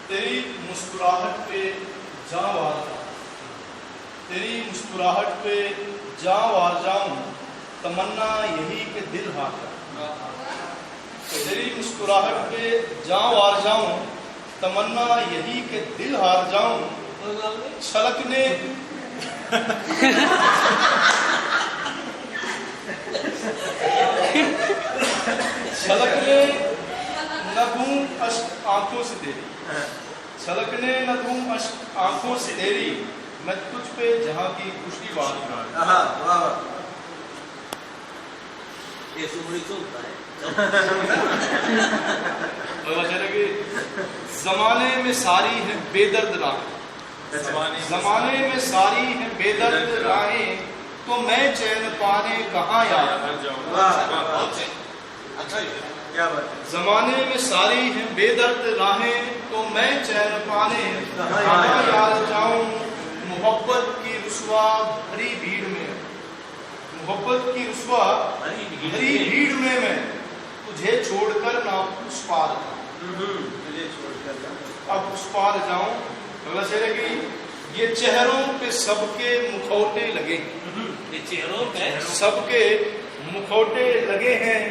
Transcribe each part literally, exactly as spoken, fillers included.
तेरी मुस्कुराहट पे जां वार जाऊं, तेरी मुस्कुराहट पे जां वार जाऊं, तमन्ना यही कि दिल हार जाऊं। तेरी मुस्कुराहट पे जां वार जाऊं, तमन्ना यही कि दिल हार जाऊं। छलकने छलकने न दूं अश्क आंखों से तेरी, छलकने न दूं अश्क आंखों से तेरी, मैं तुझ पे जहां की खुशी बार जाऊं। आहा, वाह, वाह। ये सुमरी सुनता है। और वचन है कि जमाने में सारी है बेदर्द राह, जमाने में सारी है बेदर्द राहें, तो मैं चैन पाने कहाँ यार जाऊं। वाह, वाह, वाह। अच्छा, क्या बात है। जमाने में सारी है बेदर्द राहें, तो मैं चैन पाने कहाँ यार जाऊं। मोहब्बत की रुसवा भरी भीड़ में, मोहब्बत की रुसवा भरी भीड़ में मैं तुझे छोड़कर ना उस पार जाऊं। हम्म, तुझे छोड़कर ना। अब उस पार जाऊं। अगला शेर है कि ये चेहरों पे सबके मुखौटे लगे, ये चेहरों पे सबके मुखौटे लगे हैं,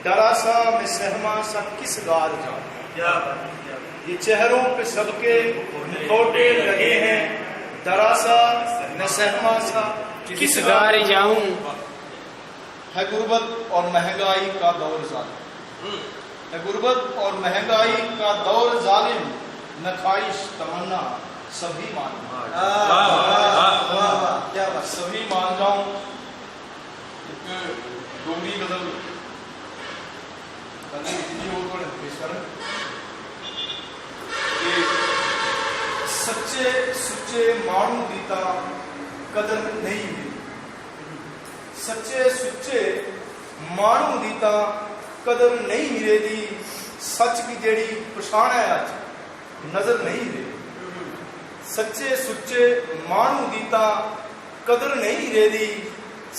डरा सा मैं सहमा सा किस गार जाऊं। क्या बात है, क्या बात ये चेहरों पे सबके मुखौटे लगे हैं, डरा सा मैं सहमा सा किस गार जाऊं। है गुर्बत और महंगाई का दौर जालिम, है गुर्बत और महंगाई का दौर जालिम, न ख्वाहिश तमन्ना सभी मान। है। वाह, वाह, वाह, वाह, वाह, क्या बात। सभी मान जाऊं। एक डोगरी गजल, गजल इतनी हो तो पेश कर कि सच्चे सुच्चे मानू दी तां कदर नहीं है। सच्चे सुच्चे मानू दी तां कदर नहीं रेहदी, सच की जेड़ी पछाण है अज नजर नहीं रेहदी। सच्चे सुच्चे मानू दी तां कदर नहीं रेहदी,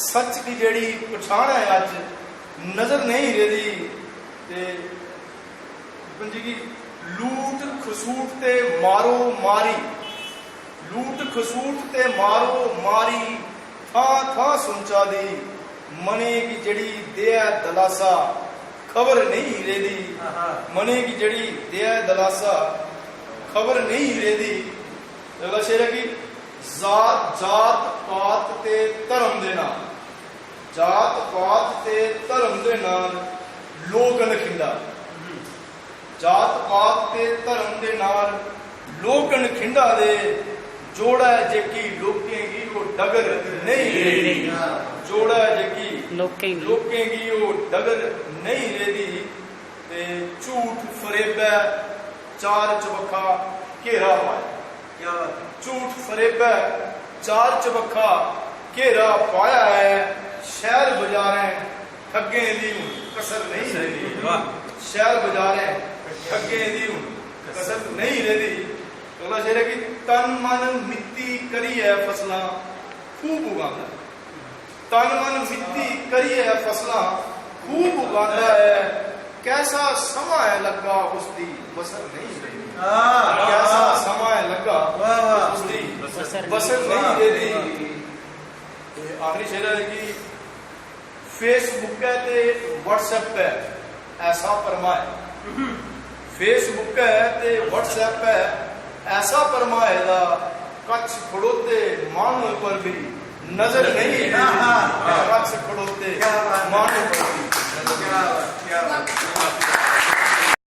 सच की जेड़ी पछाण है अज नजर नहीं रेहदी। ते पंजी गी लूट खसूट ते मारो मारी, लूट खसूट ते मारो मारी, थां थां सुनचा दी, मने गी जेड़ी देऐ दलासा, खबर नहीं रेहदी। मने गी जेड़ी देऐ दलासा, खबर नहीं रेहदी। अगला शेर है कि जात जात पात ते धर्म दे नाल, जात पात ते धर्म दे नाल लोक न खिंडा, जात पात ते धर्म दे नाल लोक न खिंडा दे, जोड़ा ऐ जेकी लोकें गी ओह् डगर नहीं रेहदी, जोड़ा ऐ जेकी लोकें गी लोकें गी ओह् डगर नहीं रेहदी। ते झूठ फरेबै चार चबक्खा घेरा पाया, क्या बात है। झूठ फरेबै चार चबक्खा घेरा पाया ऐ, शैह्र बजारें ठग्गें दी हून कसर नहीं रेहदी। वाह। शैह्र बजारें ठग्गें दी हून कसर नहीं रेहदी। अगला शेर है कि तन मन मित्ती करियै फसलां खूब उगांदा, तन मन मित्ती करियै फसलां खूब उगांदा ऐ, कैसा समां ऐ लग्गा उसदी बसर नहीं रेहदी। हाँ। कैसा समां ऐ लग्गा वाह, वाह। उसदी बसर बसर नहीं रेहदी। ते आखिरी शेर है कि Facebook ऐ ते WhatsApp ऐ ऐसा भरमाए, Facebook ऐ ते WhatsApp ऐ ऐसा भरमाए दा, कच्छ खड़ोते माहनू पर भी नजर नहीं रेहदी। कच्छ खड़ोते माहनू पर भी क्या बात, क्या बात।